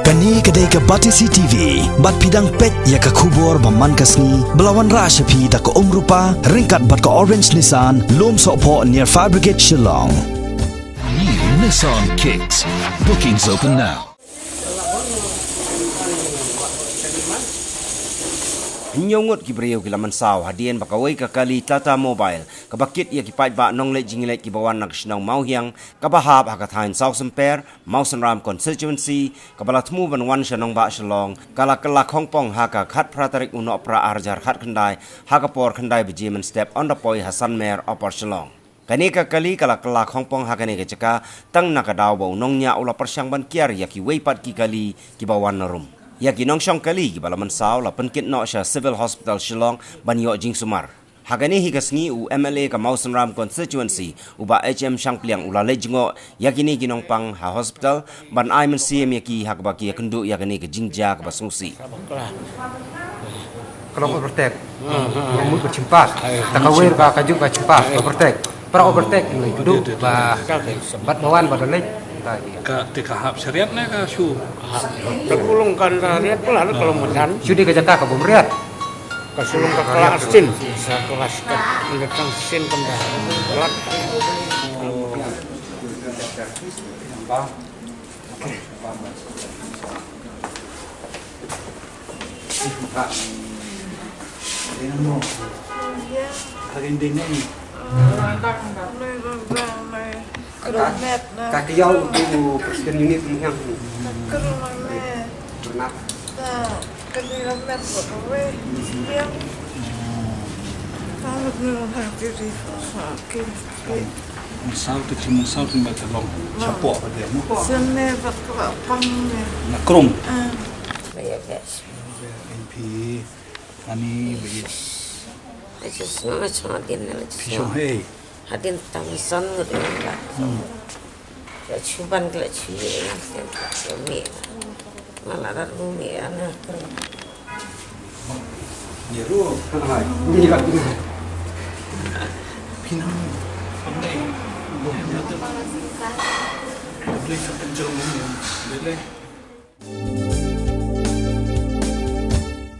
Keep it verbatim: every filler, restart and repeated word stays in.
Kane ka dei ka Batesi T V, bad phi dang peit ïa ka khubor ba man ka sngi, ba la wanrah sha phi da ka Umrupa, ryngkat bad ka Orange Nissan, Lum Sohphoh near Fire Brigade Shillong. New Nissan Kicks. Bookings open now. Hynñiew ngut ki briew ki la mynsaw hadien ba kawei ka kali Tata Mobile, kaba kit ïa ki paidbah nongleit jingïaleit kiba wan na ka shnong Mawhiang, kaba hap ha ka thaiñ Sawsymper, Mawsynram Constituency, kaba la thmu ban wan sha nongbah Shillong, ka la kylla khongpong ha ka khatphra tarik u Nohprah arhajar khatkhyndai, ha ka por khyndai baje mynstep, ynda poi ha Sanmer, Upper Shillong. Kane ka kali ka la kylla khongpong ha kane ka jaka, tang na ka daw ba u nongñiah u la pyrshang ban kiar ïa kiwei pat ki kali kiba wan na rum. Ïa ki nongshong kali kiba la mynsaw la pynkit noh sha Civil Hospital Shillong ban ïoh jingsumar. Ha kane hi ka sngi u M L A ka Mawsynram Constituency, u Bah H M Shangpliang u la leit jngoh ïa kine ki nongpang ha hospital, ban ai mynsiem ïa ki ha kaba ki ïakynduh ïa kane ka jingjia kaba sngewsih. Ka long overtake. Ka mut ka chimpas. Ta ka wer ka, ka juk ka chimpas, overtake. Para overtake, ngi duk ba, bad ba wan ba da leit. Ta ki. Ka te ka hap shariat ne ka shu. Ka kulung kan da riat pula, ka long madan. Shu di ka jaka ka bum riat. Ka sulung ka kala asin. Sa kala sikat, ngi tang sin kam da. Kala. Ka, ka kiyau u president unit ni yang. Bernat. Mynsaw te, mynsaw te, ba te long. Chapoh ba te, no? Sene ba ka pang ne. Na krung. Ah. N P, ani, be. Phi shong hei. Hadien tang san ngut ïa nga. Hmm. Ka chuban ka la chu ïa nga sen ka me. Nga la rat ru me ana ka. Ni ru. Ni rat ni. Phi nang. Phi nang. Phi nang.